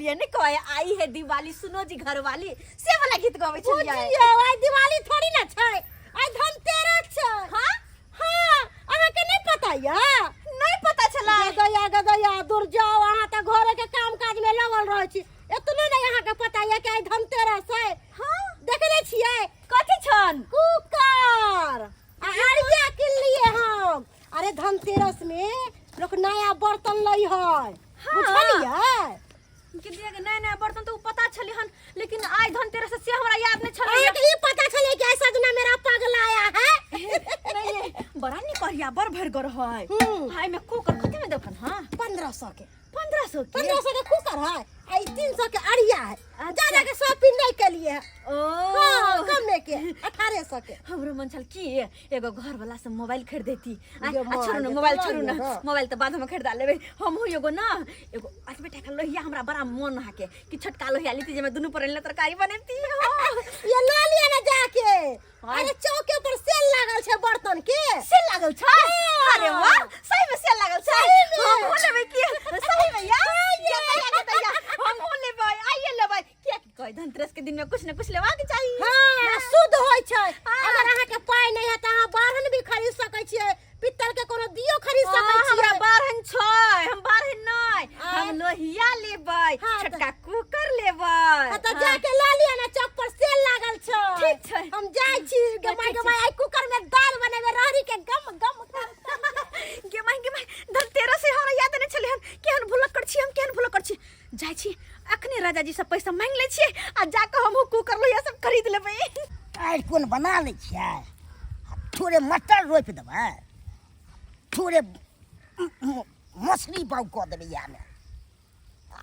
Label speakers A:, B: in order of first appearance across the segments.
A: छलियै ने कहै आई है दिवाली सुनो जी घरवाली से वाला गीत गाबै छलियै।
B: बुझियौ, आइ दिवाली थोड़ी ना छै, आइ धनतेरस छै।
A: हाँ?
B: हाँ, अहाँके नहि पता यऽ?
A: नहि पता छलै।
B: गदया गदया, दूर जाओ, अहाँ तऽ घरे के काम काज में लगल रहै छी, एतनो नहि अहाँके पता यऽ कि आइ धनतेरस है।
A: हाँ।
B: देखने छियै?
A: कथी छन?
B: कुकर आ अरिया किनलियै हम। अरे धनतेरस में लोक नया बर्तन लै है।
A: हाँ।
B: बुझलियै?
A: के दिया के नया नया बर्तन तो उ पता छलै हन, लेकिन आइ धनतेरस से हमरा याद नहीं छलै।
B: अहाँके ई पता छलै कि आइ सजना मेरा पगलाया है?
A: नहीं ये बड़ा नीक अरिया बड़ भरगर है। हाय में कुकर कते में देखन? हाँ,
B: 1500 के।
A: 1500 के?
B: 1500 के कुकर है आ ई 300 के अरिया है।
A: अच्छा।
B: ज्यादा के शॉपिंग नहीं केलिए है।
A: ओ।
B: हाँ, कमे के 1800 के।
A: हमरो मन छल कि एगो घर वाला से मोबाइल खरीदेती। आ
B: ये
A: आ छोड़ू ना
B: माँ,
A: मोबाइल,
B: ये
A: छोड़ू ना।
B: हाँ।
A: मोबाइल तो बाद में खरीदा लेबै। हमहूँ एगो ना एगो 8 टाका लोहिया, हमरा बड़ा मन अहाँके कि छोटका लोहिया लेती जेमे दुनू पर तरकारी बनेती।
B: ये ल लिया ना जाके।
A: हाँ।
B: अरे चौके पर सेल लागल छै बर्तन के।
A: सेल लागल छै?
B: हाँ।
A: अरे वाह, सही में सेल लागल छै।
B: सही में।
A: हमहूँ लेबै की? सही में यार, हमहूँ लेबै, आइए लेबै। किया की कहै धनतेरस के दिन में कुछ न कुछ लेबाक चाही।
B: हाँ, शुद्ध होइ छै।
A: हाँ।
B: अगर अहाँ के पाई नहीं है त अहाँ बारहन भी खरीद सकै छियै, पित्तल के कोनो दियो खरीद
A: हाँ,
B: सकै छियै।
A: हमरा बारहन छै, हम बारहन नहि,
B: आँय?
A: हम लोहिया लेबै।
B: हाँ, तऽ-
A: छोटका कुकर लेबै।
B: हाँ, तऽ
A: हाँ।
B: जाके लऽ लिअ ने, चौक पर सेल लागल छै।
A: ठीक छै।
B: हम जाइ छी गे माय,
A: ठीक
B: गे
A: छै।
B: माय, आइ कुकर में दाल बनेबै रहरी के गम गम गम।
A: गे माय, गे माय, धनतेरस से हमरा याद नहि छलै हन। केहन भुलक्कड़ छी हम, केहन भुलक्कड़ छी। जाइ छी अखने राजा जी से पैसा मांगि लै छियै आ जाकऽ हमहूँ कुकर लोहिया सब खरीद लेबै।
C: आइ कोन बना लै छियै, आ थोड़े मटर रोपि देबै, थोड़े मछली बाउ कऽ देबै इएहमे, आ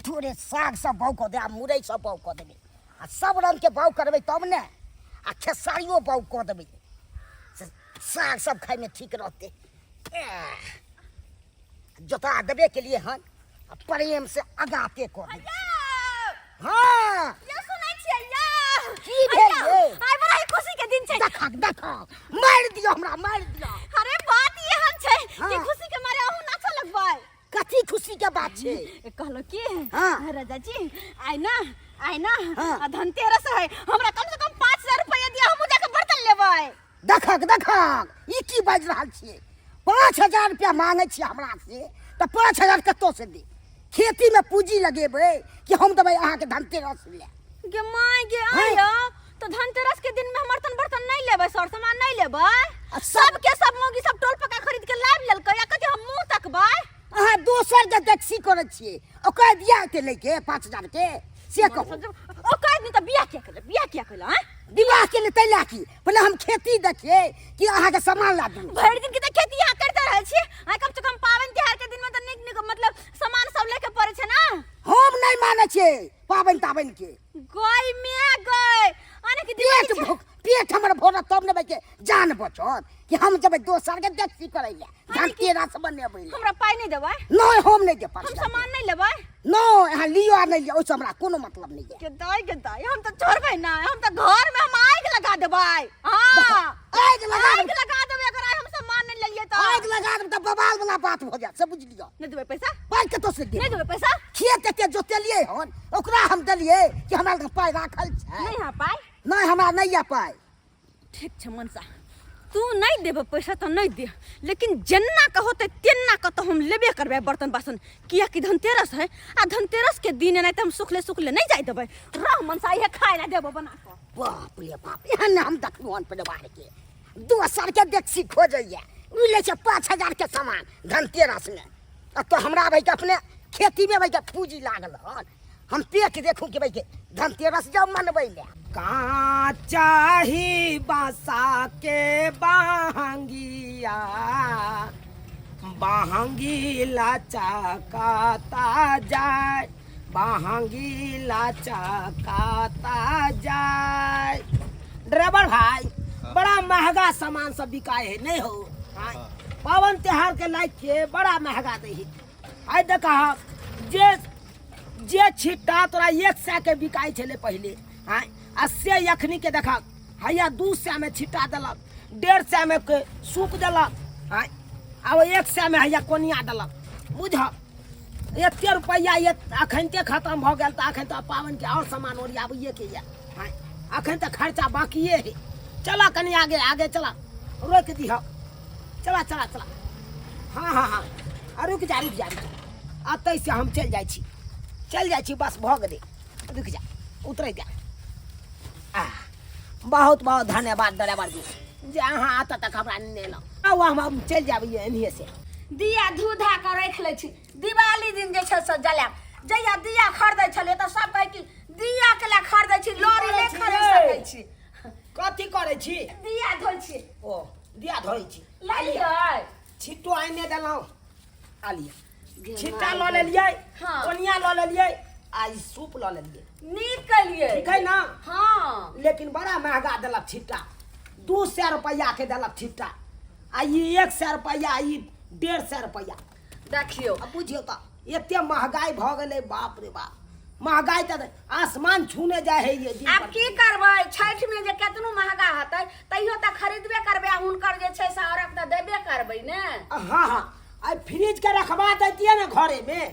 C: थोड़े साग सब बाउ कऽ देबै, आ मुरइ सब बाउ कऽ देबै, आ सब रङ्गके बाउ करबै तब ने, आ खेसारियो बाउ कऽ देबै से साग सब खाइमे ठीक रहतै। जोता देबे के लिए हन आ प्रेम से अगाते कऽ देबै। हाँ।
A: यो सुनै छियै यो?
C: की भेल ये?
A: आइ बड़ा ही खुशी के दिन छै।
C: देखक देखक, मारि दियौ हमरा, मारि दियौ।
A: अरे बात एहन छै कि
C: हाँ।
A: खुशी के मारे अहूँ नाचऽ लगबै।
C: कथी खुशी के बात छै?
A: कहलो की,
C: हाँ।
A: राजा जी, आइ ना, आइ ना,
C: हाँ।
A: आ धनतेरस है, हमरा कम से कम 5000 रुपया दिया, हम जाके बर्तन लेबै।
C: देखक देखक, ई की बाजि रहल छियै? 5000 रुपया मांगै छियै हमरा से तऽ 5000 कतऽ से दी? खेतीमे पूंजी लगेबै कि हम देबै अहाँके धनतेरस लए?
A: गे my गे,
C: हैं?
A: आयो तो धनतेरस के दिन में हम बर्तन बर्तन नहीं लेबै, सर सामान नहीं लेबै?
C: आ सब
A: सब के सब मौगी सब टोल पका खरीद के लाबि लेलकै, आ कथी हम मुंह तकबै?
C: अहाँ दोसर के देखसी करै छियै, ओकरा दिया के लैके 5000 के से कहू।
A: ओ कह दिन तऽ बियाह किया केले, बियाह किया केले? आँय?
C: विवाह के लिए तै की पहिले हम खेती देखिए कि अहाँके सामान ला दू।
A: भरि दिन के तऽ खेती अहाँ करिते रहै छी। आँय, कम से कम पाबनि तिहार के दिन में तऽ नीक नीक मतलब सामान सब लेके पड़ै छै ना।
C: हम नहि मानै छियै पाबनि ताबनि के।
A: गई मिया गई, आने के दिवाली
C: पेट
A: छै।
C: भूख पेट हमर भरत तब ने के जान बचत कि हम जब दोसर के देखसी करै ले धनतेरस बनेबै ले।
A: हमरा पाइ नहि देबै?
C: नहि, हम नहि देब।
A: हम सामान नहि लेबै?
C: नहि, अहाँ लिअ आ नहि लिअ, ओहिसँ हमरा कोनो मतलब नहि यऽ।
A: के दाइ, के दाइ, हम तऽ छोड़बै नहि, हम तऽ घर में हम आगि लगा देबै। हाँ।
C: आगि लगा
A: आगि
C: देबै।
A: लगा देबै अगर आइ हम सामान नहि लेलियै तऽ।
C: आगि लगा देबै तऽ बवाल वाला बात भऽ जायत, से बुझि लिअ।
A: नहि देबै पैसा?
C: पाइ कतऽ से देब?
A: नहि देबै पैसा?
C: खेत एते जोतेलियै हन, ओकरा हम देलियै कि हमरा लग पाइ राखल छै?
A: नहि है पाइ?
C: नहि, हमरा नहि यऽ पाइ।
A: ठीक छै मनसा, तू नहीं देबे पैसा तऽ नहीं दे, लेकिन जेना के होतै तेना के तऽ हम लेबे करबै बर्तन बासन, कियाकि धनतेरस है आ धनतेरस के दिन एनाहिते हम सुखले सुखले नहीं जाय देबै। रह मनसा, इहे खाय ला देबो बना कऽ।
C: बाप रे बाप, एहन हम देखलहुँ हन परिवार के, दोसर के देखसी खोजैया, उ लै छै 5000 के सामान धनतेरस में, आ तो हमरा भाई के अपने खेती में भाई के पूंजी लागल हन, हम पेट देखू कि भाई के धनतेरस जाऊ मनबै ले।
D: का चाही बासा के बाहंगिया, बाहंगी लचकाता जाय, बाहंगी लचकाता जाय। ड्राइवर भाई, बड़ा महंगा सामान सब बिकाए है नहीं हो? हाँ। पावन त्योहार के लायक के बड़ा महंगा दे है। आइ देखा जे जे छिट्टा तोरा 100 के बिकाइ छलै पहिले, आँय, आ से अखनी के देखा हैया 200 में छिट्टा देलक, 150 में के सूप देलक, आँय, आ 100 में हैया कोनिया देलक। बुझ एते रुपैआ अखनते खत्म भऽ गेल तऽ अखन तऽ पाबनिके आओर सामान ओरियाबैएके यऽ। आँय, अखन तऽ खर्चा बाकिए है। चला कनि आगे आगे चला, रोकि दिह, चला चला चला। हाँ हाँ हाँ, आ रुकि जा रुकि जा रुकि जा, एतै से हम चलि जाइ छी, चलि जाइ छी, बस भऽ गेलै, रुकि जा, उतरै जा। आ बहुत बहुत धन्यवाद ड्राइवर जी जे अहाँ एतऽ तक हमरा नेने एलहुँ। आउ हम चलि जायब एनहिए से।
E: दिया धू धा कऽ राखि लै छी, दिवाली दिन जे छै से जलायब। जहिया दिया खरीदै छलियै तऽ सब कहै कि दिया के लए खरीदै छी, लड़ी नहि खरीद सकै छी।
D: कथी करै छी?
E: दिया धोइ छी।
D: ओ दिया धोइ छी।
E: लऽ लियै।
D: छिट्टो आनि देलहुँ, आ लिअ छिट्टा लऽ लेलियै, कोनिया लऽ लेलियै आ ई सूप लऽ लेलियै।
E: नीक केलियै।
D: ठीक है ना?
E: हाँ।
D: लेकिन बड़ा महंगा देलक छिट्टा, 200 रुपैआ के देलक छिट्टा, आ ई 100 रुपैआ, ई 150 रुपैआ।
E: देखियौ।
D: आ बुझियौ तऽ एते महगाई भऽ गेलै, बाप रे बाप, महगाई तऽ आसमान छूने जाइ है ये दिन
E: आब
D: पर।
E: की करबै, छठि में जे केतनो महगा हेतै तैयो तऽ खरीदबे करबै, आ हुनकर जे छै से अर्घ तऽ देबे करबै ने।
D: हाँ हाँ, आ फ्रिज के रखवा दैतियै ने घरे में।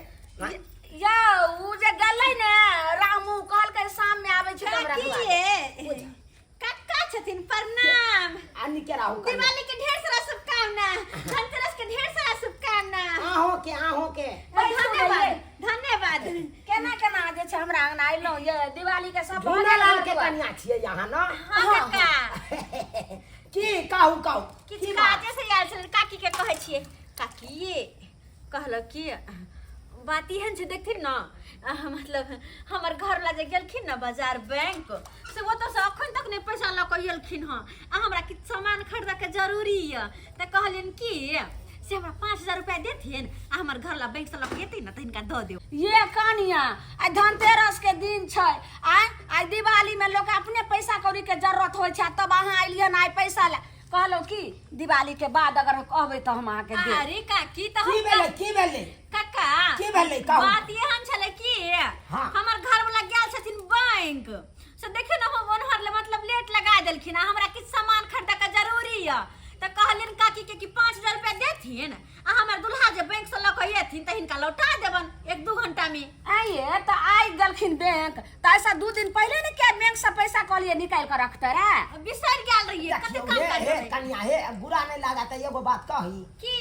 E: यौ उ जे गेलै ने रामू, कहलकै शाम में आबै छै तऽ हम रखवा देब।
A: कक्का छथिन, प्रणाम।
D: आ निके राहु कन्या।
A: दिवाली के ढेर सारा शुभकामना, धनतेरस के ढेर सारा शुभकामना।
D: आहो के, आहो के।
A: धन्यवाद धन्यवाद।
E: केना केना जे छै हमरा अंगना अयलहुँ ये दिवाली के सब
D: झूनालाल के कन्या छियै यहाँ ना?
A: हाँ कक्का।
D: की कहू कहू?
A: किछु काजे से आयल छलै, काकी के कहै छियै। काकी कहलक कि बात एहन छै, देखथिन ने, मतलब हमर घरवला जे गेलखिन ने बाजार बैंक से, ओतऽ से अखन तक नहि पैसा लऽ कऽ एलखिन हँ, आ हमरा किछु सामान खरीदऽके जरूरी यऽ, तऽ कहलियनि कि से हमरा 5000 रुपया देथिन आ हमर घरवला बैंक से लऽ कऽ एतै ने तऽ हिनका दऽ देब।
E: ये कनिया, आइ धनतेरस के दिन छै, आइ आइ दिवाली में लोक अपने पैसा कौड़ी के जरूरत होइ छै, तब अहाँ एलियै आइ पैसा लए। कहलहुँ कि दिवाली के बाद अगर कहबै तऽ हम अहाँके देब।
A: अरे काकी, तऽ
D: की
A: हम
D: भेलै, की भेलै
A: काका?
D: की भेलै कहू?
A: बात एहन छलै कि
D: हाँ।
A: हमर घरवला गेल छथिन बैंक से, देखियौ ने हम ओनहर ले मतलब लेट लगा देलखिन, आ हमरा किछु सामान खरीदऽ के जरूरी यऽ, तऽ कहलियनि काकी के कि 5000 रुपया देथिन आ हमर दुल्हा जे बैंक से लऽ कऽ एथिन तऽ हिनका लौटा देबनि 1-2 घंटा में।
E: आइए तऽ आइ गेलखिन बैंक तऽ ऐसा 2 दिन पहिले ने किया बैंक से पैसा कहलिए निकालि कऽ रखते रे?
A: बिसरि गेल रहियै, कते
D: देखियौ
A: काम
D: हे
A: काज
D: हे
A: रहै।
D: कनिया हे, बुरा नहि लागा तऽ एगो बात कही।
A: की?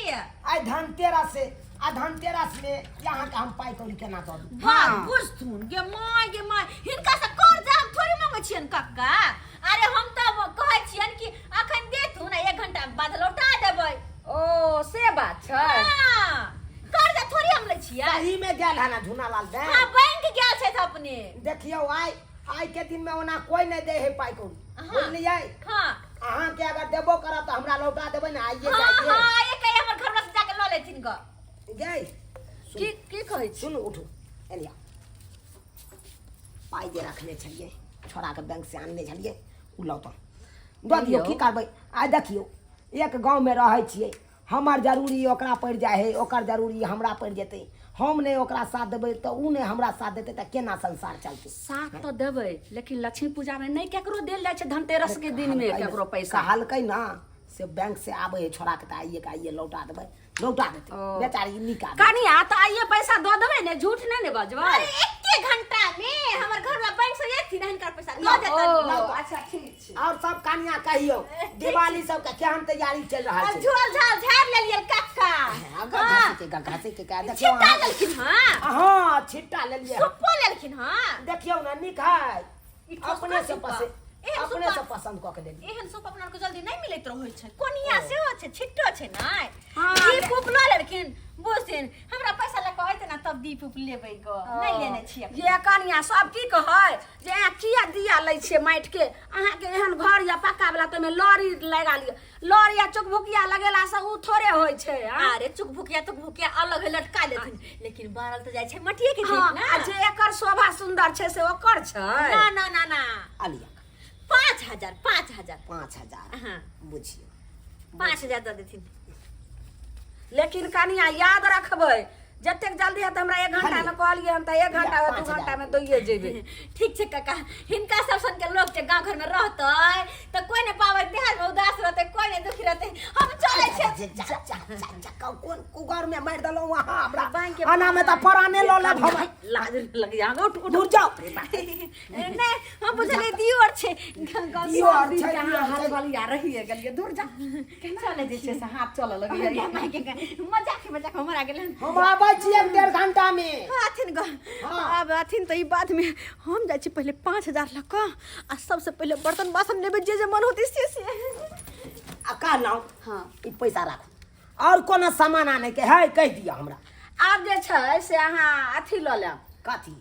D: आइ धनतेरस से, आ धनतेरस में यहाँ के हम पाई कौड़ी केना दऽ दी?
A: बात बुझथुन गे my, गे my, हिनका से कर्जा हम थोड़े मांगै छियनि कक्का। अरे हम तऽ कहै छियनि कि अखन देथुन आ 1 घंटा बाद लौटा देबै।
E: ओ से बात छै।
A: हाँ, कर्जा थोड़ी हम लै छियै।
D: सही में गेल है ना झूनालाल बैंक?
A: हाँ बैंक गेल छथि अपने।
D: देखियौ आइ आइ के दिन में ओना कोई नहीं दे है पाई कौड़ी,
A: हाँ।
D: बुझलियै?
A: हाँ।
D: अहाँ के अगर देबो करब तऽ हमरा लौटा देबै ने आइए?
A: हाँ
D: जाइए।
A: हाँ, आइए कहिए हमर घरवला से जाके लऽ लेथिन ग।
D: गई
E: की की कहै छी?
D: सुनू, उठू, एलिया पाइ जे रखने छलियै छोड़ाके बैंक से आनने छलियै, ओ लौटल दऽ दियौ। की करबै, आइ देखियौ एक गाँवमे रहै छियै, हमर जरूरी ओकरा पड़ि जाइ हइ, ओकर जरूरी हमरा पड़ि जेतै। हम नहि ओकरा साथ देबै तऽ ओ नहि हमरा साथ देतै, तऽ केना संसार चलतै?
E: साथ तऽ देबै, लेकिन लक्ष्मी पूजामे नहि केकरो देल जाइ छै धनतेरस के दिनमे केकरो पैसा।
D: कहलकै ना से बैंक से आबै है छोड़ाके तऽ आइए के आइए लौटा देबै, लौटा देतै
E: ओ।
D: बेचारी नीक आदमी।
E: कनिया तऽ आइए पैसा दऽ देबै ने, झूठ नहि ने बजबै?
A: अरे एके घंटा में हमर घरवला बैंक से एथिन, हिनकर पैसा दऽ देतनि।
E: ओ अच्छा ठीक छै।
D: और सब कनिया कहियौ, दिवाली सबके केहन तैयारी चलि रहल
A: अब
D: छै?
A: झोल झाल झाड़ लेलियै कक्का।
D: हाँ, घसे के घसे के का देखियौ
A: छिट्टा लेलखिन हँ?
D: हाँ छिट्टा लेलियै।
A: सुप्पो लेलखिन हँ?
D: देखियौ ने नीक है।
A: ई ठोसका
D: अपने से
A: सुप्पा।
D: पसंद,
A: एहन
D: अपने
A: सुप्पा
D: से पसंद कऽ के लेलियै।
A: एहन सूप अपना आरके जल्दी नहि मिलैत रहै छै। कोनिया सेहो छै, छिट्टो छै ने।
E: हाँ।
A: दीप उप लऽ लेलखिन बुझथिन, हमरा पैसा लऽ कऽ अयतै ने तब दीप उप लेबै ग, नहि लेने छियै।
E: ये कनिया, सब की कहै जे अहाँ किया दिया लै छियै माटिके? अहाँके एहन घर या पक्का वाला, तऽ ओहिमे लड़ी लगा लिअ। लड़ी आ चुकभुकिया लगेलासँ ओ थोड़े होइ छै, आँ?
A: अरे चुकभुकिया तुकभुकिया अलग है, लटका लेथिन, लेकिन बारल तऽ जाइ छै मटिये के
E: हाँ,
A: दीप ना।
E: आ जे एकर शोभा सुंदर छै से ओकर छै।
A: ना ना ना ना।
D: अलिया
A: 5000, 5000।
D: 5000?
A: हाँ।
D: बुझियौ
A: 5000 दऽ देथिन।
E: लेकिन कनिया याद रखबै, जतेक जल्दी हेतै हमरा 1 घंटा में कहलियै हन तऽ 1 घंटा 2 घंटा में दैये जेबै।
A: ठीक छै काका, हिनका सब सन के लोग जे गाँव घर में रहतै तऽ कोई ने पाबनि तिहार में उदास रहतै, कोई ने दुखी रहतै। हम चलै छियै।
D: जा जा जा जा जा कोन कुगर में मारि देलहुँ अहाँ हमरा
E: बैंक के
D: आना में तऽ पराने लऽ लेब हम
E: लाज लग जा उठ उठ
D: दूर जाओ
A: नहि हम बुझलियै दियोर छै
D: दियोर
E: सब दिन
D: छै,
E: के अहाँ
D: दियोर
E: हाथ
D: छै।
E: वाली आ रहिए गेलिए दूर जा चले जे छै से हाथ चलऽ लगैए
A: मजाक मजाक हमरा गेलन
D: हम आबै छी एक डेढ़ घंटा में
A: अथिन ग
D: हाँ।
A: आब अथिन तऽ ई बादमे हम जाइ छी पहिले 5000 लऽ कऽ आ सबसँ पहिले बर्तन बासन लेबै जे जे मन होतै से से
D: आ कहलहुँ
E: हाँ
D: ई पैसा राखू और कोनो सामान आने के है कहि दिअ हमरा
E: आब जे छै से अहाँ अथी लऽ लेब
D: कथी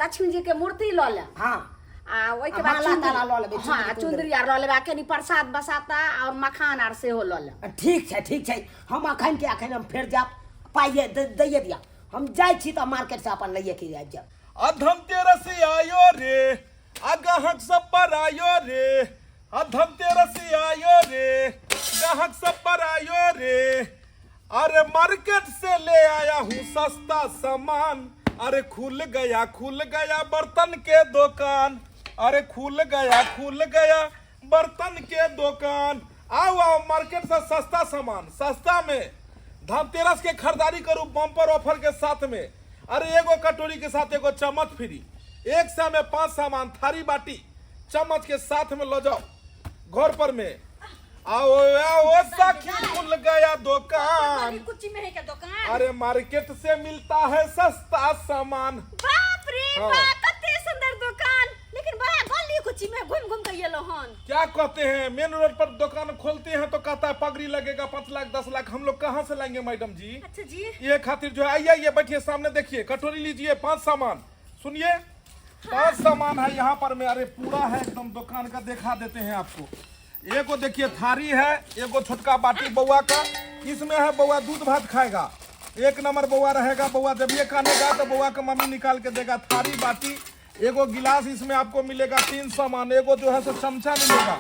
E: लक्ष्मी जी के मूर्ति लऽ लेब
D: हाँ
E: आ ओहिके
D: आ
E: बाद
D: माला ताला लऽ लेबै,
E: हाँ
D: चुन्दरी
E: चुन्दरी आर लऽ लेबै आ कनि प्रसाद बसाता और मखान आर सेहो लऽ लेब
D: ठीक छै ठीक छै हम अखन के अखन हम फेर जायब पाइए दैए दिअ हम जाइ छी तऽ मार्केट से अपन लैए के आबि जायब
F: आ धनतेरस आयो रे आ गाहक सब पर आयो रे आ धनतेरस आयो रे गाहक सब पर आयो रे अरे मार्केट से ले आया हूँ सस्ता सामान अरे खुल गया बर्तन के दुकान अरे खुल गया बर्तन के दुकान आओ आओ मार्केट से सस्ता सामान सस्ता में धनतेरस के खरीदारी करू बम्पर ऑफर के साथ में अरे एगो कटोरी के साथ एगो चम्मच फ्री 100 में 5 सामान थारी बाटी चम्मच के साथ में लो जाओ घर पर में आओ आओ सखी खुल गया दुकान
A: कुची में है क्या दुकान
F: अरे मार्केट से मिलता है सस्ता सामान
A: बाप रे
F: हाँ।
A: बा कते सुंदर दुकान लेकिन बड़ा गली कुची में घूम घूम के येलो हन
F: क्या कहते हैं मेन रोड पर दुकान खोलते हैं तो कहता है पगड़ी लगेगा 5 लाख 10 लाख हम लोग कहाँ से लाएंगे मैडम जी
A: अच्छा जी
F: ये खातिर जो है आइए आइए बैठिए सामने देखिए कटोरी लीजिए 5 सामान सुनिए 5 सामान है यहाँ पर में अरे पूरा है एकदम दुकान का दिखा देते हैं आपको एगो देखिए थारी है एगो छोटका बाटी बउआ का इसमें है बउआ दूध भात खाएगा 1 नंबर बउआ रहेगा बउआ जब ये खानेगा तो बउआ का मम्मी निकाल के देगा थारी बाटी एगो गिलास इसमें आपको मिलेगा 3 सामान एगो जो है सो चमचा मिलेगा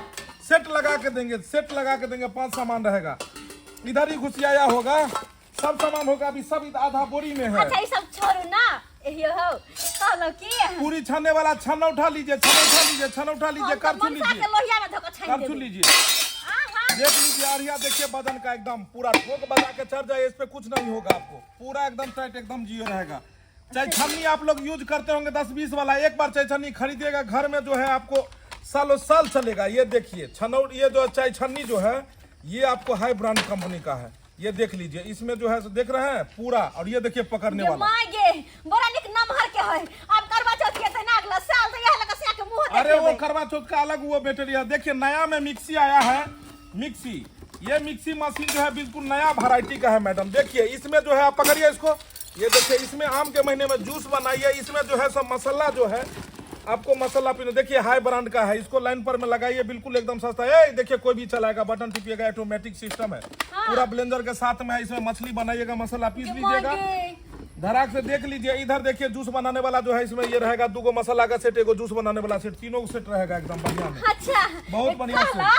F: सेट लगा के देंगे सेट लगा के देंगे 5 सामान रहेगा इधर ही घुसियाया होगा सब सामान होगा अभी सब आधा बोरी में है
A: अच्छा ई सब छोड़ू ना एहियो हो कहलो की
F: पूरी छानने वाला छाना उठा लीजिए छाना उठा लीजिए छाना उठा लीजिए
A: हम तो
F: करछू
A: मनसा के
F: लीजिए
A: लोहिया में धोकर छानि
F: करछू
A: देबै
F: लीजिए
A: हाँ हाँ
F: देख लीजिए आरिया देखिए वजन का एकदम पूरा ठोक बजा के चढ़ जाए इस पे कुछ नहीं होगा आपको पूरा एकदम टाइट एकदम जियो रहेगा चाहे छन्नी आप लोग यूज करते होंगे 10-20 वाला एक बार चाय छन्नी खरीदिएगा घर में जो है आपको सालों साल चलेगा ये देखिए छनौट ये जो चाय छन्नी जो है ये आपको हाई ब्रांड कंपनी का है ये देख लीजिए इसमें जो है सो देख रहे हैं पूरा और ये देखिए पकड़ने
A: ये
F: वाला
A: माय गे बड़ा निक नमहर के है अब करवा चौथ के ना अगला साल तो यह लगा से के मुंह
F: अरे वो करवा चौथ का अलग वो बैटरी है देखिए नया में मिक्सी आया है मिक्सी ये मिक्सी मशीन जो है बिल्कुल नया वैरायटी का है मैडम देखिए इसमें जो है आप पकड़िए इसको ये देखिए इसमें आम के महीने में जूस बनाइए इसमें जो है सब मसाला जो है आपको मसाला पीना देखिए हाई ब्रांड का है इसको लाइन पर में लगाइए बिल्कुल एकदम सस्ता है देखिए कोई भी चलाएगा बटन टिपिएगा ऑटोमेटिक सिस्टम है पूरा ब्लेंडर के साथ में है इसमें मछली बनाइएगा मसाला पीस लीजिएगा धड़ाक से देख लीजिए इधर देखिए जूस बनाने वाला जो है इसमें ये रहेगा 2 गो मसाला का सेट एगो जूस बनाने वाला सेट तीनों सेट रहेगा एकदम बढ़िया में
A: अच्छा
F: बहुत बढ़िया से।
A: कहला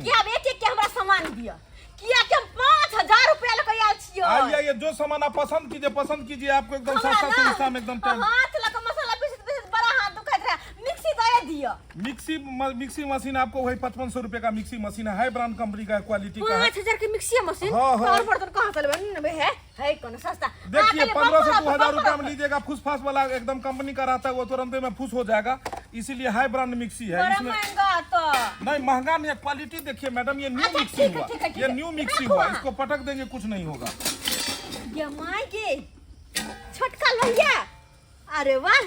A: कि आब एक एक के हमरा सामान दिअ किया कि हम 5000 रुपया लऽ के आयल छियै
F: आइए आइए जो सामान आप पसंद कीजिए पसंद कीजिए आपको एकदम
A: हमरा
F: सस्ता
A: ना
F: सस्ता में एकदम टाइम
A: हाथ लऽ के मसाला पीसैत पीसैत बड़ा हाथ दुखाइत रहे मिक्सी दए दिअ
F: मिक्सी मिक्सी मशीन आपको वही 5500 रुपए का मिक्सी मशीन है हाई ब्रांड कंपनी का है क्वालिटी का है
A: 5000 के मिक्सी मशीन
F: हाँ, हाँ।
A: और बर्तन कहाँ से लेबै लेबै है है कोनो सस्ता
F: देखिए
A: हाँ,
F: 1500
A: बम्पर
F: 2000
A: ऑफर,
F: रुपया में लीजिएगा फुस फास वाला एकदम कंपनी का रहता है वो तुरंत में फुस हो जाएगा इसीलिए हाई ब्रांड मिक्सी है
A: बड़ा
F: इसमें
A: महंगा तो
F: नहीं महंगा नहीं है क्वालिटी देखिए मैडम ये न्यू
A: अच्छा,
F: मिक्सी
A: ठीक है,
F: हुआ
A: ठीक है, ठीक
F: ये
A: है।
F: न्यू मिक्सी
A: रखो
F: हुआ
A: वहाँ।
F: इसको पटक देंगे कुछ नहीं होगा
A: ये माय गे छोटका लोहिया अरे वाह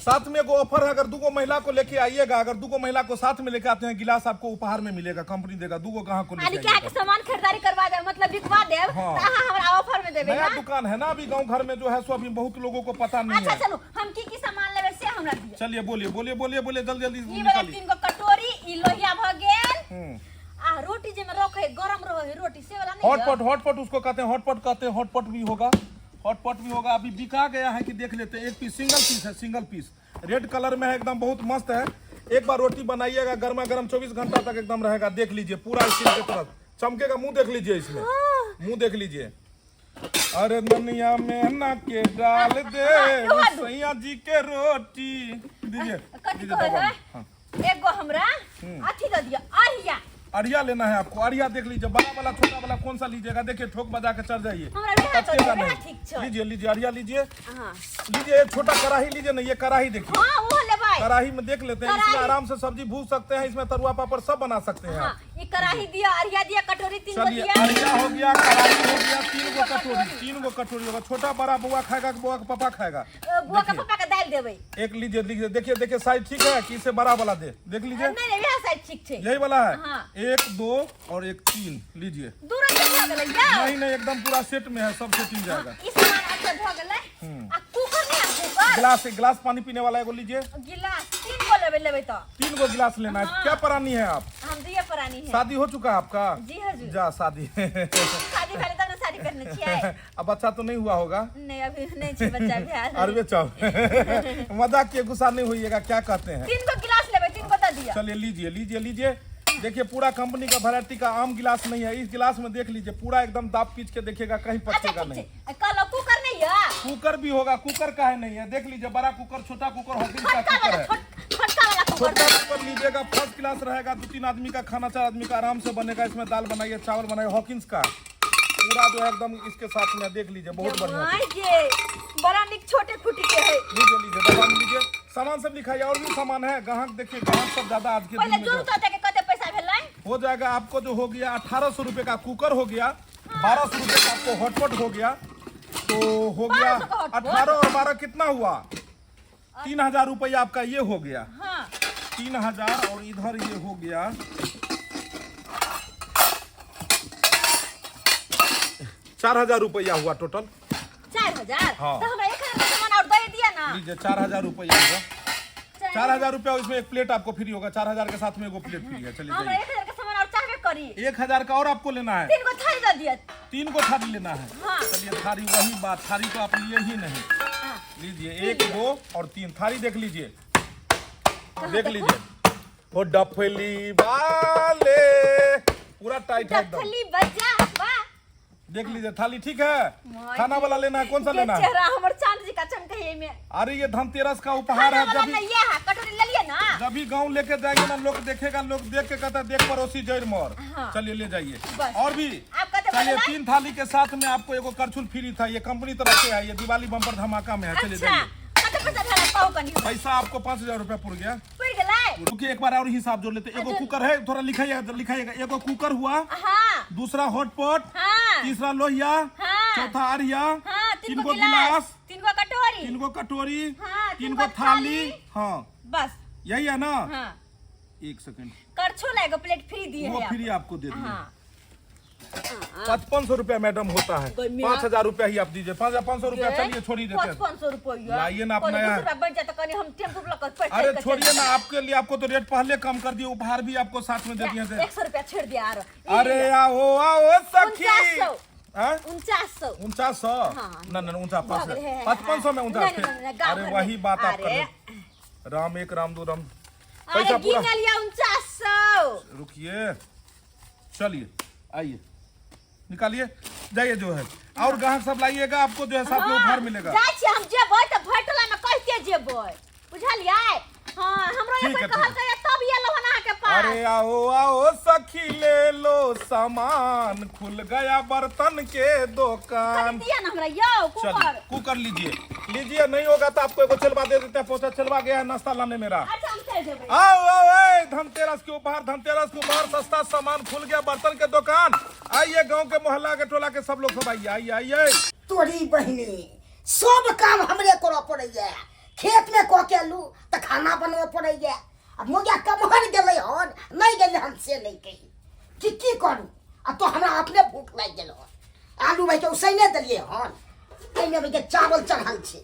F: साथ में एगो ऑफर है अगर दूगो महिला को लेके आइएगा अगर दूगो महिला को साथ में लेके आते हैं गिलास आपको उपहार में मिलेगा कंपनी देगा दूगो कहाँ को
A: आदि
F: लेके
A: क्या के
F: आइएगा
A: सामान खरीदारी करवा देब मतलब बिकवा देब
F: हाँ।
A: त अहाँ हमरा ऑफर में देबे
F: नया
A: ना
F: दुकान है ना अभी गांव घर में जो है सो अभी बहुत लोगों को पता नहीं
A: अच्छा
F: है
A: चलो हम की की सामान लेबे से हमरा दिअ
F: चलिए बोलिए बोलिए बोलिए बोलिए जल्दी जल्दी
A: ई वाला
F: निकालिए
A: 3 गो कटोरी ई लोहिया भ गेल
F: हम्म।
A: आ रोटी जे में रखे गरम रहे रोटी से वाला नहीं
F: हॉट पॉट हॉट पॉट उसको कहते हैं हॉट पॉट कहते हैं हॉट पॉट भी होगा हॉट पॉट भी होगा अभी बिका गया है कि देख लेते हैं एक पीस सिंगल पीस है सिंगल पीस रेड कलर में है एकदम बहुत मस्त है एक बार रोटी बनाइएगा गर्मा गर्म 24 घंटा तक एकदम रहेगा देख लीजिए पूरा स्टील के तरफ चमकेगा मुंह देख लीजिए इसमें मुंह देख लीजिए अरे ननिया में ना के डाल दे सैया जी के रोटी दीजिए
A: कथी
F: दीजिए
A: कहै
F: दबा
A: है
F: में। हाँ।
A: एगो हमरा अथी दऽ दिअ अरिया
F: अरिया लेना है आपको। अरिया देख लीजिए, बड़ा वाला छोटा वाला कौन सा लीजिएगा, देखिए ठोक बजा के चढ़ जाइए।
A: हमरा वएह
F: पचकेगा
A: चल,
F: नहीं।
A: वएह ठीक छै।
F: लीजिए लीजिए अरिया लीजिए।
A: हाँ।
F: लीजिए एक छोटा कढ़ाई लीजिए ना, ये कढ़ाई देखिए।
A: हाँ, वो लेबै।
F: कढ़ाई में देख लेते हैं, इसमें
A: कढ़ाई।
F: आराम से सब्जी भूज सकते हैं, इसमें तरुआ पापड़ सब बना सकते हैं
A: हाँ,
F: आप।
A: ये कढ़ाई दिया, अरिया दिया, कटोरी तीन गो
F: चलिए
A: दिया।
F: अरिया हो गया, कढ़ाई हो गया, तीन गो कटोरी, तीन गो कटोरी होगा। छोटा बड़ा बुआ खाएगा कि बुआ के पापा खाएगा?
A: बुआ के
F: देखिए।
A: पापा के दाल देबै।
F: एक लीजिए लीजिए, देखिए देखिए साइज ठीक है कि इससे बड़ा वाला दे, देख लीजिए।
A: नहीं नहीं, वएह साइज ठीक छै।
F: यही वाला है।
A: हाँ।
F: एक दो और एक तीन लीजिए।
A: दू रंग के भऽ गेलै यौ।
F: नहीं नहीं, एकदम पूरा सेट में है, सब सेटिंग जाएगा।
A: ई सामान अच्छा भऽ गेलै। आ कुकर नहीं है, कुकर?
F: गिलास, एक गिलास पानी पीने वाला एगो लीजिए।
A: गिलास तीन गो लेबै, लेबै तो।
F: तीन गो गिलास लेना है।
A: हाँ।
F: क्या परानी है आप?
A: हम दुइये परानी है।
F: शादी हो चुका है आपका?
A: जी हजूर।
F: जा शादी।
A: शादी भेलै तब ने शादी करने छियै।
F: अब बच्चा तो नहीं हुआ होगा?
A: नहीं, अभी नहीं छै बच्चा भेल।
F: अरबे चौ मजाक के गुस्सा नहीं होइएगा, क्या कहते हैं।
A: तीन गो गिलास लेबै, तीन गो दऽ दिअ।
F: चलिए लीजिए लीजिए लीजिए। देखिए पूरा कंपनी का वैरायटी का आम गिलास नहीं है, इस गिलास में देख लीजिए पूरा एकदम दाब पीच के देखिएगा, कहीं
A: अच्छा
F: पचेगा
A: ठीक
F: नहीं।
A: छै। कहलहुँ कुकर नहीं है?
F: कुकर भी होगा, कुकर का है नहीं है, देख लीजिए बड़ा कुकर छोटा कुकर हॉकिंस का
A: छोटका
F: कुकर
A: वाला,
F: है।
A: छोटका वाला कुकर।
F: छोटा कुकर लीजिएगा, फर्स्ट क्लास रहेगा, दो तीन आदमी का खाना, चार आदमी का आराम से बनेगा। इसमें दाल बनाइए, चावल बनाइए, हॉकिंस का पूरा जो है एकदम इसके साथ में देख लीजिए, बहुत बढ़िया।
A: My गे, बड़ा निक छोटे फुटी के है।
F: लीजिए लीजिए डब्बा में लीजिए, सामान सब लिखाइए, और भी सामान है। ग्राहक देखिए, ग्राहक सब ज्यादा आज के
A: पहले
F: दिन में
A: जोड़
F: जो
A: तो के कते पैसा भेलै?
F: हो जाएगा आपको जो हो गया 1800 रुपए का कुकर हो गया, 1200 रुपए का आपको हॉटपॉट हो गया, तो हो गया
A: 1200 का हॉटपॉट?
F: 18 और 12 कितना हुआ? 3000 रुपया आपका ये हो गया।
A: हाँ।
F: 3000 और इधर ये हो गया 4000 रुपया हुआ टोटल।
A: 4000?
F: हाँ।
A: तो हमरा 1000 का सामान और दे दिया ना।
F: लीजिए 4000 रुपया हुआ, 4000 रुपया, इसमें एक प्लेट आपको फ्री होगा, 4000 के साथ में एगो प्लेट फ्री है। चलिए
A: हमरा
F: जाइए।
A: 1000 का सामान और चाहबे करी।
F: 1000 का और आपको लेना है।
A: तीन गो थाली दे दिया।
F: तीन गो थाली लेना है।
A: हाँ।
F: चलिए थाली, वही बात, थाली तो आप लिए ही नहीं।
A: हाँ।
F: लीजिए एक दो और तीन थाली देख लीजिए, देख
A: देखो?
F: लीजिए। वो डफली वाले पूरा टाइट है एकदम।
A: डफली बजा वाह।
F: देख लीजिए थाली ठीक है। खाना वाला लेना है, कौन सा
A: के
F: लेना है?
A: चेहरा हमर चांद जी का चमके में।
F: अरे ये धनतेरस का उपहार
A: खाना
F: है,
A: वाला
F: जब
A: नहीं है, कटोरी ले लिए ना।
F: जब भी गाँव लेके जाएंगे ना लोग देखेगा, लोग देख के कहता है देख पड़ोसी जड़ मोर।
A: हाँ।
F: चलिए ले जाइए।
A: बस।
F: और भी
A: आप कहते
F: चलिए
A: बदला?
F: तीन थाली के साथ में आपको एगो करछुल फ्री था, ये कंपनी तरफ से है, ये दिवाली बम्पर धमाका में है। चलिए
A: अच्छा,
F: जाइए।
A: कते पैसा भेलै कहू कनी हमरा।
F: पैसा आपको 5000 रुपया पुर गया।
A: पुर गेलै?
F: रुकिए एक बार और हिसाब जोड़ लेते। एगो कुकर है, थोड़ा लिखाइएगा लिखाइएगा। एगो कुकर हुआ,
A: हाँ।
F: दूसरा हॉटपॉट,
A: हाँ।
F: तीसरा लोहिया,
A: हाँ।
F: चौथा अरिया,
A: हाँ,
F: तीन गो गिलास,
A: तीन गो कटोरी,
F: तीन गो कटोरी,
A: हाँ,
F: तीन गो थाली। हाँ
A: बस
F: यही है ना।
A: हाँ।
F: एक सेकंड,
A: करछुल एगो प्लेट फ्री दिए
F: वो
A: है
F: फ्री आपको दे दिए।
A: हाँ।
F: 5500 रुपया मैडम होता है, 5000 रुपया ही आप दीजिए। 5500 रुपया चलिए छोड़ ही देते हैं।
A: 5500 रुपया
F: लाइए ना अपना
A: पहले
F: यार।
A: 200 रुपया बच जाता कनी हम टेम्पू लग कर पैसा
F: अरे
A: लेकर
F: छोड़िए
A: चल
F: ना,
A: जाते।
F: आपके लिए आपको तो रेट पहले कम कर दिए, उपहार भी आपको साथ में दे दिए थे।
A: 100 रुपया छोड़ दिया आरो।
F: अरे आओ आओ सखी।
A: 4900।
F: हाँ?
A: 4900।
F: 4900?
A: हाँ।
F: ना ना उनचास
A: भऽ गेलै, हे, हे,
F: 5500 में उनचास।
A: नहीं, नहीं, नहीं, गाँव
F: अरे
A: घर
F: वही
A: में।
F: बात आप कर
A: अरे।
F: रहे। राम एक राम दो राम।
A: अरे
F: पैसा पूरा।
A: गिन लिया 4900।
F: रुकिए, चलिए आइए निकालिए जाइए जो है। और ग्राहक सब लाइएगा, आपको जो है साथ में उपहार मिलेगा।
A: जाइ छी हम जेबै तऽ भटला में कहिते जेबै, बुझलियै? हाँ, हमरो
F: ठीक
A: एक
F: है,
A: बेर कहल
F: ठीक है।
A: तऽ तब एलहुँ हन अहाँके पास।
F: अरे आओ आओ सखी ले लो सामान, खुल गया बर्तन के दुकान।
A: कनी दिअ ना हमरा यौ कुकर।
F: चलिए कुकर लीजिए लीजिए, नहीं होगा तो आपको एगो चलवा दे देते हैं, पोछा चलवा गया है नाश्ता लाने मेरा।
A: अच्छा हम चलि जेबै।
F: आओ आओ ए, धनतेरस के उपहार, धनतेरस के उपहार, सस्ता सामान, खुल गया बर्तन के दुकान। आइए गांव के मोहल्ला के टोला के सब लोग सब आइए आइए आइए।
C: तोरी बहिनी सब काम हमरे करऽ पड़ैया, खेत में कऽ के एलू तऽ खाना बनबऽ पड़ैया। आ मोगिया कमहर गेलै हन नहि गेलै हन से नहि कही कि की करू। आ तो हमरा अपने भूख लागि गेल हन। आलू भाइके उसैने देलियै हन, एहिमे भाइके चावल चढ़ल छै,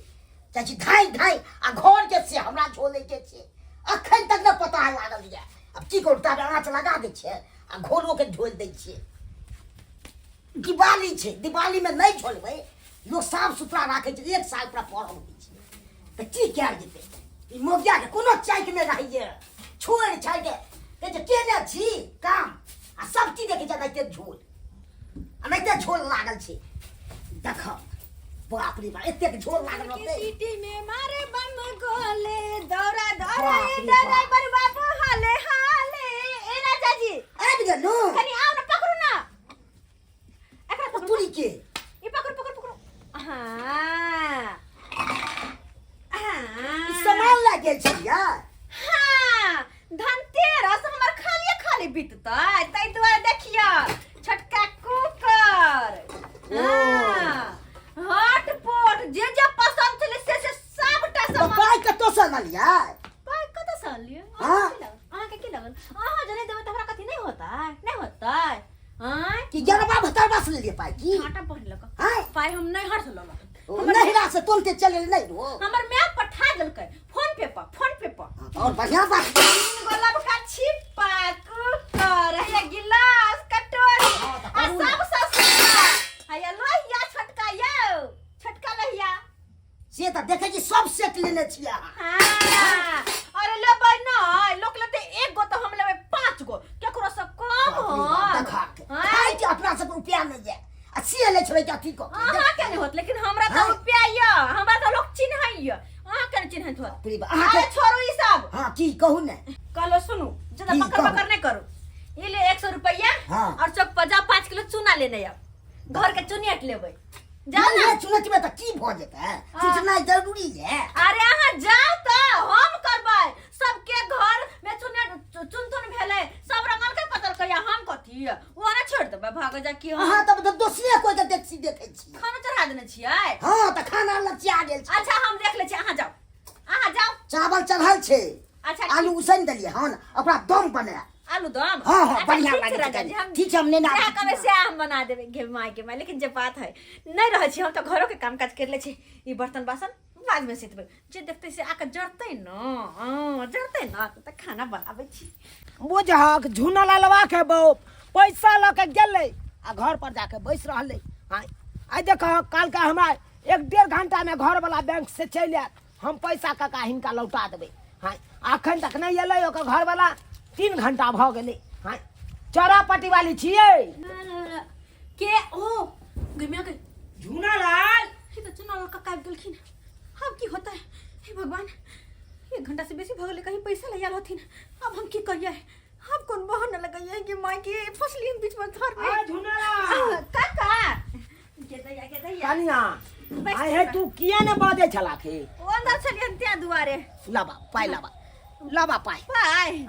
C: जाइ छी धाँइ धाँइ आ घरके से हमरा झोलैके छै, अखन तक नहि पता लागल यऽ। आब की करू, ताबे आँच लगा दै छियै आ घोरोके झोलि दै छियै। दिवाली छै, दिवालीमे नहि झोलबै, लोक साफ सुथरा राखै छै, एक साल पूरा पर्व होइ छै, तऽ की कयल जेतै। ई मोगियाके कोनो चैक नहि रहैए, छोड़ि छाड़ि के कहै छै केने छी काम आ सब चीज देखै छै एनाहिते झोल एनाहिते झोल लागल छै। देख बाप रे बाप, एतेक झोल लागल रहतै।
A: सिटी में मारे बम गोले, दौड़ा दौड़ा
C: बाप रे
A: ड्राइवर
C: बाप।
A: बाबू हाले हाले। ए राजा जी
C: आबि गेलू?
A: बीततै, ताहि दुआरे देखियौ छोटका कुकर, हाँ, हॉट पोट, जे जे पसंद छलै से से सबटा
C: तऽ
A: सामान।
C: पाइ कतऽसँ आनलियै?
A: पाइ कतऽसँ आनलियै?
C: हाँ?
A: अहाँके की लागल? अहाँ जे नहि देबै तऽ हमरा कथी नहि होतै? नहि होतै? आँय?
C: कि गेरबा भतरबा से लेलियै पाइ की?
A: आटा पहिनलक।
C: आँय?
A: पाइ हम नहि हर्ष लेलक।
C: ओ नहिरा से तुरन्ते चलि एलै नहि रो।
A: हमर माय पठा देलकै फोन पे पर, फोन पे पर।
C: हाँ, तऽ और बढ़िआँ बात।
A: तीन गो लबका छिप्पा, कुकर, हैया गिलास, कटोरी,
C: हाँ, तऽ
A: आ
C: करू ने।
A: सब सस्ता। हैया लोहिया छोटका यौ, छोटका लोहिया।
C: से तऽ देखै छी सब सेट लेने छियै अहाँ।
A: हाँ, अरे लेबै नहि, लोक लेतै एक गो तऽ हम लेबै पाँच गो, केकरो से कम
C: बाप रे बाप,
A: होत।
C: देखा के।
A: हाँ।
C: खाइ के अपना सबके रुपया नहि यऽ आ से लै छलै कि अथी कऽ के।
A: अहाँ के नहि होत, लेकिन हमरा तऽ
C: हाँ।
A: रुपया यऽ, हमरा तऽ लोक चिन्हैया, अहाँ के नहि चिन्हैत होत।
C: बाप रे बाप, अहाँके-
A: अरे छोड़ू ई सब।
C: हाँ, की कहू ने?
A: कहलो सुनू, ज्यादा
C: की
A: पकड़
C: कहू?
A: पकड़ नहीं करू। ये ले 100 रुपया।
C: हाँ।
A: और चौक पर जाओ, 5 किलो चूना लेने आओ, घर के चुनियट लेबै, जाओ
C: नहीं,
A: ना।
C: नहीं, चुनौती में तऽ की भऽ जेतै? सोचनाइ जरूरी है।
A: अरे अहाँ जाओ तऽ हम करबै, सबके घर में चुनियट चुन चुन भेलै, सब रंगल के पतल कहिया, हम कथी ओ ना छोड़ देबै भाग जा की हम।
C: अहाँ तऽ दोसरे कोइ के देखी देखै छी।
A: खाना चढ़ा देने छियै?
C: हाँ, तऽ खाना लचिया गेल छै।
A: अच्छा हम देख लै छी, अहाँ जाओ, अहाँ जाओ।
C: चावल चढ़ल छै।
A: अच्छा,
C: आलू उसनि देलियै हन, ओकरा दम बनायब।
A: आलू दम?
C: हाँ, हाँ,
A: अच्छा,
C: बढ़िया
A: ठीक छै
C: लागै छै
A: राजा जी,
C: खाइमे।
A: हम
C: ठीक छै, हम नेने
A: जएह
C: आबै छी।
A: कहबै सएह हम बना देबै गे माय के माय। लेकिन जे बात है नहि रहै छी हम तऽ घरोके काम काज करि लै छी, ई बर्तन बासन बादमे सितबै, जे देखतै से आके जरतै न, हँ, जरतै न तऽ खाना बनाबै छी।
D: बुझहक झूना ललवा के बौ पैसा लऽ के गेलै आ घर पर जाके बैस रहलै। आँय, आइ देखहक काल्हिके हमरा 1-1.5 घंटामे घरवला बैंक से चलि आयत, हम पैसा कका हिनका लौटा देबै। हाँ, अखन तक नहि एलै ओकर घरवला, 3 घंटा भऽ गेलै। हाँ, चौरापट्टी वाली छियै।
A: के ओ गमिया के
D: झूना लाल?
A: हे तऽ चुना लाल कका आबि गेलखिन, आब की होतै? हे भगवान, 1 घंटा से बेसी भऽ गेलै, कहीं पैसा ले आयल होथिन। आब हम की करियै? आब कोन बहाना लगैयै कि माय के फसली हम बीच में धर में।
D: आ झूना लाल।
A: काका के दैया, के दैया।
D: कनिया,
A: बैस
D: आइ हे तू किया ने बाजै छला के?
A: ओ अंदर छलियन त्यां दुआरे।
D: लाबा पाइ, लाबा, लाबा पाइ।
A: पाइ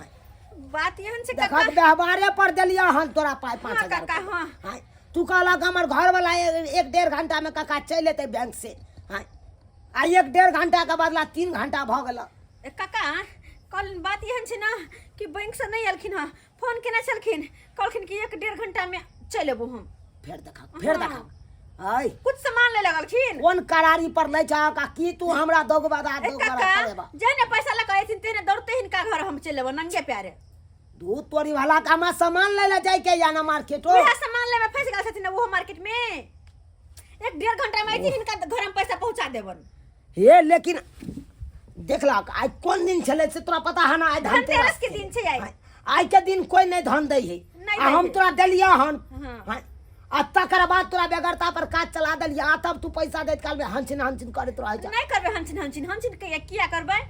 A: बात एहन छै
D: देखक
A: काका।
D: व्यवहारे पर देलियै हन तोरा पाइ पाँच
A: हाँ,
D: हजार
A: काका,
D: रुपैआ।
A: हाँ।
D: हाँ, तू कहलक हमर घरवला 1-1.5 घंटा में काका चलि एतै बैंक से। हाँ, आ 1-1.5 घंटा के बदला 3 घंटा भऽ गेल।
A: ए, काका कल बात एहन छै ना कि बैंक से नहि एलखिन हँ, फोन केने छलखिन, कहलखिन कि 1-1.5 घंटा में चलि एबो हम।
D: फेर देखा, फेर
A: हाँ।
D: देखा, आय
A: कुछ सामान ले लगलखिन।
D: कोन करारी पर लै छहक आ की तू हमरा दौगबा
A: ए
D: दौगबा
A: काका
D: करेबा?
A: जेहने पैसा लऽ कऽ अयथिन तेहने दौड़ते हिनका घर हम चलि एबो नंगे प्यारे।
D: दूध तोरी वाला का हमरा सामान ले ले जाय के या ना मार्केटो?
A: उएह सामान लेमे फँसि गेल छथिन ओहो मार्केट में, 1-1.5 घंटा में अयथिन हिनका घर हम पैसा पहुंचा देबन।
D: हे लेकिन देखलक आइ कोन दिन छलै से तोरा पता है ना? आइ
A: धनतेरस के दिन छै आइ।
D: आइ के दिन कोई नहीं धन दै है,
A: नहि
D: आ
A: दै
D: हम
A: है।
D: तोरा देलियै हन।
A: हाँ।
D: हाँ, आ तकर बाद तोरा बेगरता पर काज चला देलियै, आ तब तू पैसा दैत काल में हंसिन हंसिन करैत रहै छ।
A: नहि करबै हंसिन हंसिन, हंसिन के किया करबै?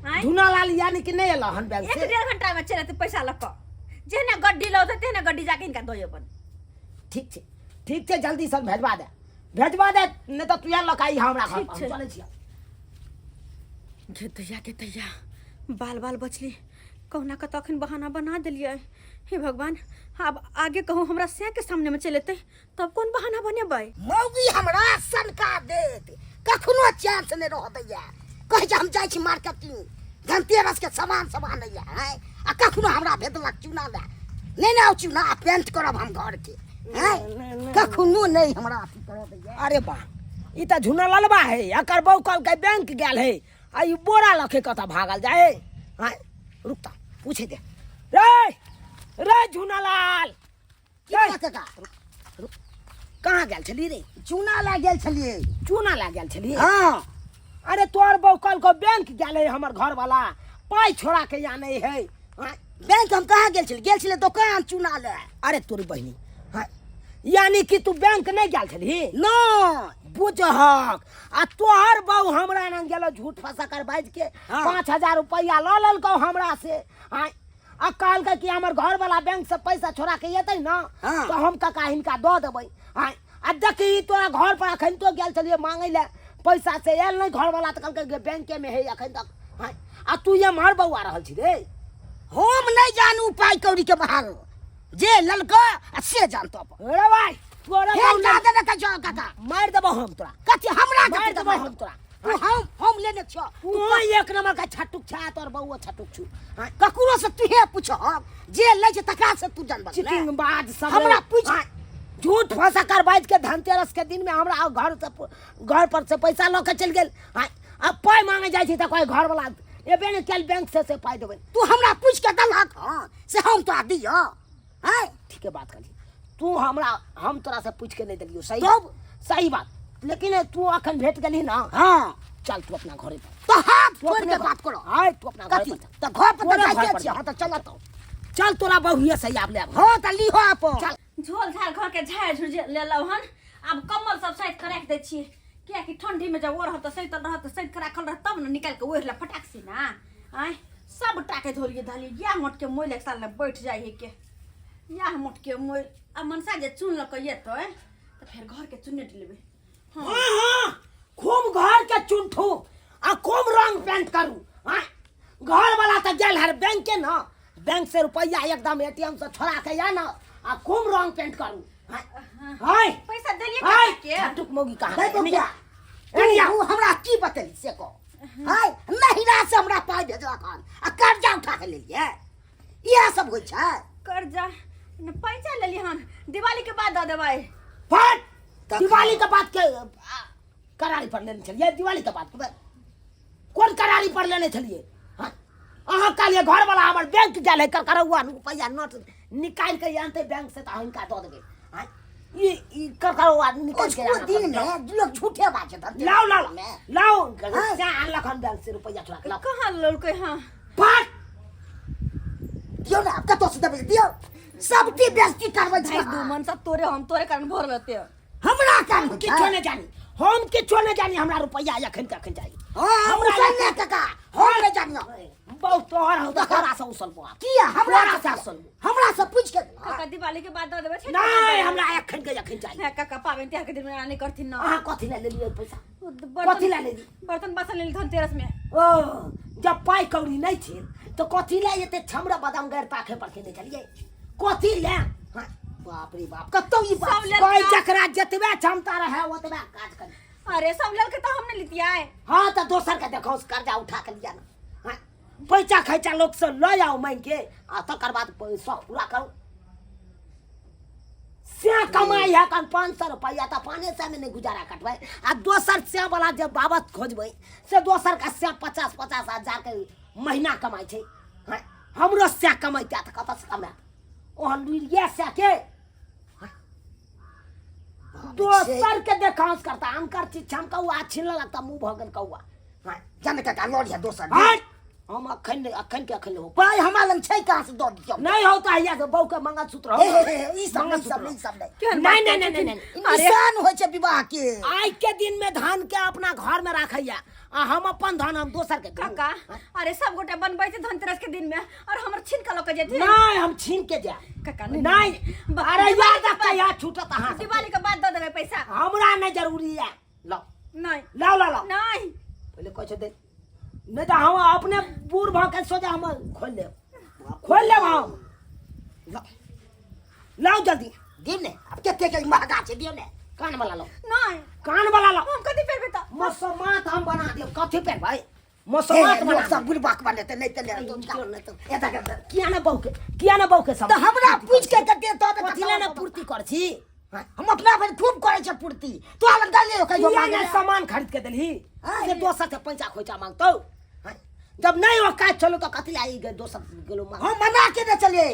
A: आँय?
D: झूना लाल यानी कि नहि एला हन बैंक
A: एक
D: से?
A: डेढ़ घंटा में चलि एतै पैसा लऽ कऽ, जेहने गड्डी लौतै तेहने गड्डी जाके हिनका दऽ अयबनि।
D: ठीक छै, ठीक छै, जल्दी से भेजवा दे, भेजवा दे, नहि तऽ तू लऽ कऽ अइहा हमरा घर
A: ठीक
D: पर, हम
A: छै।
D: चलै छियै।
A: गे दैया, गे दैया, बाल बाल बचली, कहुना कऽ तऽ अखन बहाना बना देलियै। हे भगवान, आब आगे कहूँ हमरा सैं के सामने में चलि एतै तब कोन बहाना बनेबै?
C: मौगी हमरा सनका देत, कखनो चैन से नहि रह दैया। कहै छै हम जाइ छी मार्केटिंग, धनतेरस के सामान सब आनैया हैं, आ कखनो हमरा भेजलक चूना लए, नहि ने आउ चूना आ पेंट करब हम घर के हैं, कखनो नहि हमरा अथी करऽ दैया।
D: अरे बा, ई तऽ झूना ललबा है, एकर बहू कहलकै बैंक गेल है, आ ई बोरा लऽ के कतऽ भागल जाय है? आँय, रुक तऽ पूछे दे। रे रे झूना लाल,
C: की भेल काका?
D: रुक, कहाँ गेल छली रे?
C: चूना लए गेल छलियै।
D: चूना लए गेल छली?
C: हाँ।
D: अरे तोहर बहू कहलकौ बैंक गेल है हमर घरवाला, पाइ छोड़ा के आनै है। आँय?
C: बैंक हम कहाँ गेल छलियै? गेल छलियै दोकान चूना लए।
D: अरे तोरी बहिनी, हाँ, यानी कि तू बैंक नहीं गेल छलही?
C: नहि।
D: बुझहक, आ तोहर बहू हमरा लग गेलो झूठ फंसा कर बाजि के,
C: हाँ।
D: 5000 रुपैआ लऽ लेलकौ हमरा से। आँय, आ कहलकै कि हमर घरवाला बैंक से पैसा छोड़ा के एतै ना,
C: हाँ।
D: तऽ हम कका हिनका दऽ देबै। आँय, आ देखी तोरा घर पर अखन तो गेल छलियै मांगै लए पैसा, से आयल नहि घरवाला, तऽ कहलकै जे बैंके में है अखन तक। आँय, आ तू एम्हर बौआ रहल छी रे?
C: हम नहि जानू पाइ कौड़ी के बहार। जे ललको आ से जानतो अपन।
D: अरे भाई तोरा
C: हे
D: बहु
C: दादा ने कह काका
D: मार देबो हम तोरा।
C: कथी हमरा
D: मार
C: कथी
D: देबो हम तोरा।
C: तू हम लेने छियो।
D: तू एक नंबर का छटुक छा, तोर बहु छटुक छु।
C: हाँ, ककरो से तुहे पूछ, जे लै छै तकरा से तू जानबा।
D: चीटिंग बाज सब
C: हमरा पूछ।
D: हाँ, झूठ फंसा कर बाज के धनतेरस के दिन में हमरा घर से घर पर से पैसा लऽ के चलि गेल। हाँ, अब पाइ मांगे जाइ छी तऽ कोई घर वाला एबे ने कयल बैंक से पाइ देबै।
C: तू हमरा पूछ के देलहक हँ से हम तोरा दियौ। हैं
D: ठीके बात कहली तू, हमरा हम तोरा से पूछ के नहीं देलियौ। सही
C: तब?
D: सही बात, लेकिन तू अखन भेट गेली ना।
C: हाँ
D: चल तू अपना घरे पर।
C: तो हाथ
D: तू
C: छोड़
D: अपने
C: के बात करो।
D: आय तू अपना घरे
C: कथी
D: पर चल।
C: तऽ घर पर तऽ
D: तोरे घर
C: जाइते
D: पर
C: छियै। हाँ तऽ चल तो
D: चल तोरा बहुए से आब ले आब।
C: हाँ तऽ लिहो अपन।
D: चल।
A: झोल झाल घर के झाड़ झुड़ लेलहुँ हन, आब कम्बल सब सैत के राखि दै छियै, कियाकि ठंडी में जब ओढ़ब तऽ सैतल रहत, तऽ सैत के राखल रहत तब ने निकालि के ओढ़ि लेब फटाक से ना। आँय सबटा के धोलिए धालिए, इएह मोट के मोइल एक साल ने बैठ जाइ है के, इएह मोट के मोइल। आ मनसा जे चुन लऽ के एतै तऽ फेर घर के चुनेट लेबै।
D: हाँ हाँ खूब घर के चुनठू आ खूब रंग पेंट करू। हाँ घर वाला तऽ गेल हर बैंक के ना, बैंक से रुपया एकदम एटीएम से छोड़ा के या ना, आ खूब रंग पेंट करू। हाँ हाँ
A: पैसा देलिए
D: हाय
A: काका के?
D: छटुक मौगी कहाँ
C: नहीं
D: गई?
C: बौआ, तू हमरा की बतेली से कह। हाय नहिरा से हमरा पाइ भेजलक हन आ कर्जा उठा के लेलियै, इएह सब होइ छै।
A: कर्जा ने पैसा लेलियै हन, दिवाली के बाद दऽ देबै।
D: फट
C: तखन।
D: दिवाली के बाद के करारी पर लेने छलियै? दिवाली के बाद कोन करारी पर लेने छलियै? हाँ अहाँ कहलियै घर वाला हमर बैंक गेल है, करकरौआ रुपैआ नोट निकालि के आनतै बैंक से तऽ हिनका दऽ देबै। हाँ ई करकरौआ निकालि के
C: उसको
D: आनऽ
C: दिन
D: पड़तै।
C: में लोग झूठे बाजत हन।
D: लाओ लाओ
C: में।
D: लाओ
C: हाँ।
D: से आनलक हन बैंक से रुपैआ चुरा के लाओ।
A: कहाँ लेलकै? हाँ
D: फट
C: दियौ ने, कतौ से देबै दियौ, सबके बेइज्जती करबै छै।
A: भाई दू मन सब तोरे हम तोरे कारण भरल रहते।
C: हमरा कारण होइ छै?
D: किछो नहि जानी, हम किछो नहि जानी, हमरा रुपैआ एखन के एखन चाही।
C: हाँ,
D: हमरा
C: हमरा नहि काका, हम नहि जानियो।
D: बहुत तोहर हौ तऽ तोरा से उसलबो आब।
C: किया हमरा
D: तोरा
C: से
D: से उसलबो?
C: हमरा से पूछ के
A: काका दिवाली के बाद दऽ देबै छै।
D: नहि, हमरा एखन के एखन चाही।
A: हे काका पाबनि तिहार के दिन में एना नहि करथिन ना।
D: अहाँ कथी लए लेलियै पैसा?
A: बर्तन-
D: कथी लए लेली?
A: बर्तन बासन लेली धनतेरस में।
D: ओ जब पाइ कौड़ी नहि छै तऽ कथी लए एते छमरा बादाम गैर ताके पर खेने छलियै? कथी लए?
C: हाँ, बाप रे बाप, कतौ ई बात
A: सब लेल
D: कोई जकरा जतबे क्षमता रहे ओतबे काज करी।
A: अरे सब लड़के तो हम नहीं लितियाए।
D: हाँ तऽ दोसर के देखो कर्जा उठा के लिया ना। हाँ, पैसा खैचा लोक से लऽ जाओ मांगि के आ तकर बाद शौक पूरा करू। से कमाई है कन 500 रुपया तऽ 500 में नहीं गुजारा कटबै, आ दोसर से वाला जे बाबत खोजबै से दोसर का से 50-50 हजार के महीना कमाई छै। हाँ, हमरो से कमैते तऽ कतऽ से कमायत? ओहन लुरिया से के दोसर के देखांस करता, अनकर चीज हम कौआ छीन लेलक तऽ मुँह भऽ गेल कौआ।
C: हाँ, जाने काका लऽ लिअ दोसर।
D: हट, हम अखन अखन के अखन लेबो।
C: पाइ हमरा लग छै कहाँ से दऽ दियौ?
D: नहीं होता है से बहू के मंगलसूत्र हो।
C: हे, हे, हे, ई सब नहीं, ई सब नहीं, ई सब नहीं।
A: केहन
D: नहीं,
A: बात
D: नहीं,
A: करै
D: नहीं,
A: छथिन?
D: नहीं, नहीं।
A: अरे
C: निशान होइ छै विवाह के।
D: आइ के दिन में धान के अपना घर में राखैया आ हम अपन धान हम दोसर के दियौ।
A: काका अरे सब गोटा बनबै छै धनतेरस के दिन में और हमर छीन के लऽ के जेथिन।
D: नहीं, हम छीन के जायब।
A: काका नहीं,
D: नहीं,
A: नहीं।
D: अरे
A: दिवाली
D: याद
A: के
D: रख
A: बाद-
D: याद छूटत अहाँ सबके।
A: दिवाली के बाद दऽ देबै पैसा।
D: हमरा नहीं जरूरी है। लाओ।
A: नहीं।
D: लाओ, लाओ, लाओ।
A: नहीं।
D: पहले कहै छै दे। नहीं तऽ हम अपने बूढ़ भऽ के सोचा हम खोलि लेब, खोलि लेब हम।
C: लाओ।
D: लाओ जल्दी।
C: दियौ ने, आब कते के महगा छै दियौ ने।
D: कान वाला लाओ।
A: नहीं।
D: कान वाला लाओ।
A: हम कथी पहिरबै तऽ?
D: मसोमात हम बना देब। कथी पहिरबै?
C: हे,
D: मसोमात
C: लोक
D: बना
C: सब
D: देब।
C: बुढ़बाक बनेतै, नहि तऽ नहि,
D: क्यों नहि तऽ?
C: एतऽ के तऽ-
D: किया ने बहू के, किया ने बहू के
C: तऽ हमरा पूछि के तऽ दे तब
D: कथी लए ने पूर्ति कर छी?
C: हम अपना भरि खूब करै छै पूर्ति, तोरा लग डालिए कहियो
D: किया
C: मांगे
D: ने
C: लए?
D: सामान खरीद के देलही?
C: हाँ।
D: से दोसर से पैसा खोइचा मांगतौ। हाँ। जब नहीं औकात छलो तऽ कथी लए ई दोसर गेलो मांग?
C: हम मना के ने चलिए,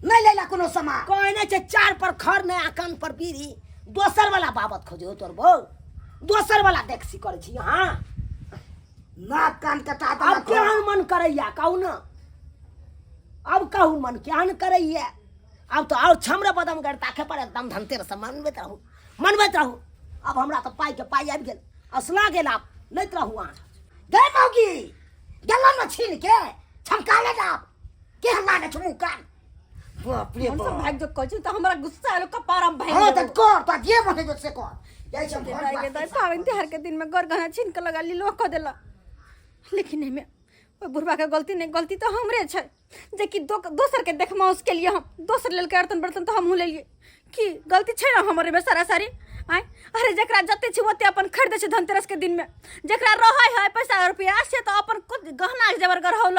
C: नहीं लेला कोनो सामान।
D: कहै नहि छै चार पर खर नहि आ कान पर बीड़ी। दोसर वाला बाबत खोजो तोर बहू, दोसर वाला देखसी करै छी। हाँ
C: नाक कान कटा
D: अब
C: देलक।
D: केहन मन करैया कहू न, अब कहू मन केहन करैया? अब तो और छमरे बदम गड़ ताके पर एकदम धनतेरस मनबैत रहू, मनबैत रहू। अब हमरा तऽ पाइ के पाइ आबि गेल, असला गेल, आब लैत रहू अहाँ।
C: गै मौगी गेलौ न छीन के, छमका ले आब केहन लागै छौ मुँह कान? बाप रे
A: हम सब
C: बाप।
A: भागि जो कहै छी तऽ हमरा गुस्सा आयल कपार हम भागि
C: हाँ तऽ
A: जेबौ।
C: कर तो जे मन होइ से कर। जाइ छी हम घर
A: दाइ गे दाइ, पाबनि तिहार के दिन में गर गहना छीन के लगा ली, लोह कऽ देला। लेकिन एहिमे ओहि बुढ़बाके गलती नहि, गलती तऽ हमरे छै जेकि दोसरके देखमाउस के लिए हम दोसर लेलकै अर्तन बर्तन तऽ हमहूँ लेलियै। की गलती छै ने हमर एहिमे सरासरी? आँय, अरे जकरा जते छै ओते अपन खरीदै छै धनतेरस के दिनमे। जकरा रहै है पैसा रुपया से तऽ अपन गहना जेवर गढ़ौल,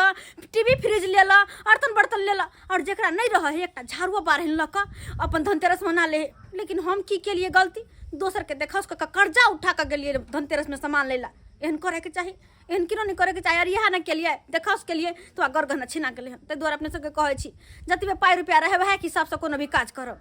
A: टीवी फ्रिज लेलक, अर्तन बर्तन लेलक, और जकरा नहि रहै है एकटा झाड़ुओ बारहनि लऽ कऽ अपन धनतेरस मना ले है। लेकिन हम की केलियै गलती? दोसरके देखौस कऽ कऽ कर्जा उठा कऽ गेलियै धनतेरसमे सामान लै लए। एहन करैके चाही? एहन केना नहि करैके चाही। आर इएह नहि केलियै, देखौस केलियै तऽ गर गहना छिना गेलै हन। ताहि दुआरे अपने सबके कहै छी जतबे पाइ रुपैआ रहै वएह हिसाबसँ कोनो भी काज करब।